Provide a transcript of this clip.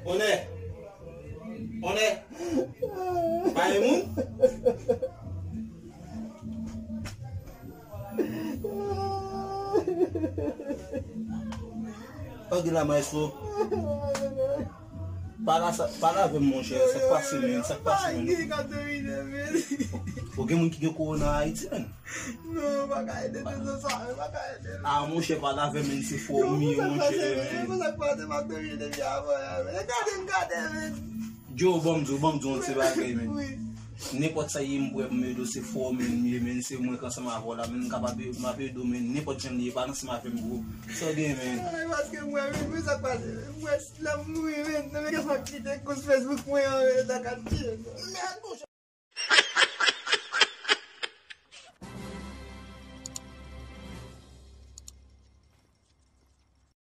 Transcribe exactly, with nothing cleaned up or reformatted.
Onè. Onè. Pa gen moun? Ok la, maestro. Pale sa, pale avè m, monchè. Sa k pase menm? Sa k pase menm? Ou gen moun ki gen kowona Ayiti, menm? Non, pa ka ede de sa, pa ka ede. Ah, monchè, pale avè m, menm, se fòmi, monchè, menm. Sa k pase, m ap domine depi avan, menm. Gade m, gade, menm. Joe, ban m di w, ban m di w yon ti bagay, menm. Nenpòt sa ye, m prè pou m ede w, se fòmi m ye, menm, se mwen k ansanm avè w la, menm, m kapab, m ap ede w, menm, nenpòt jan li ye, pale ansanm avè m, bro. Sa w gen, menm? Ay, paske mwen, menm, sa k pase, menm, mwen, lè m mouri, menm, nan men kè sa kite kous Facebook mwen an, menm, sa k ap tiye m.